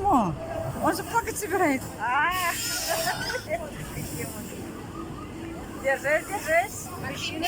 Почему? Он же плакать собирается. А, Держись, держись. Мужчина.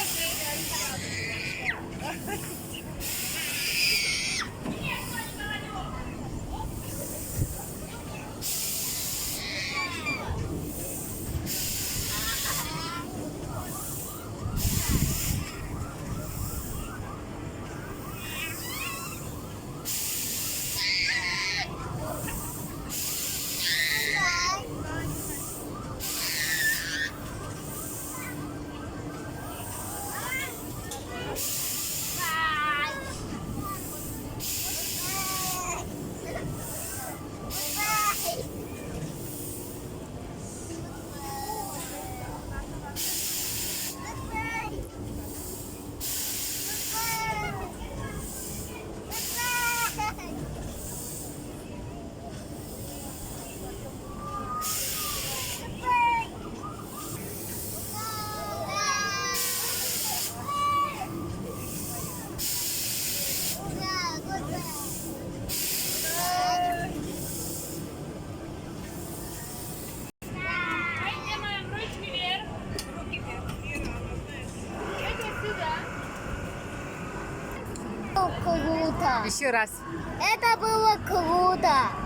Поднимаем ручки вверх. Руки вверх. Это сюда. Круто. Еще раз. Это было круто.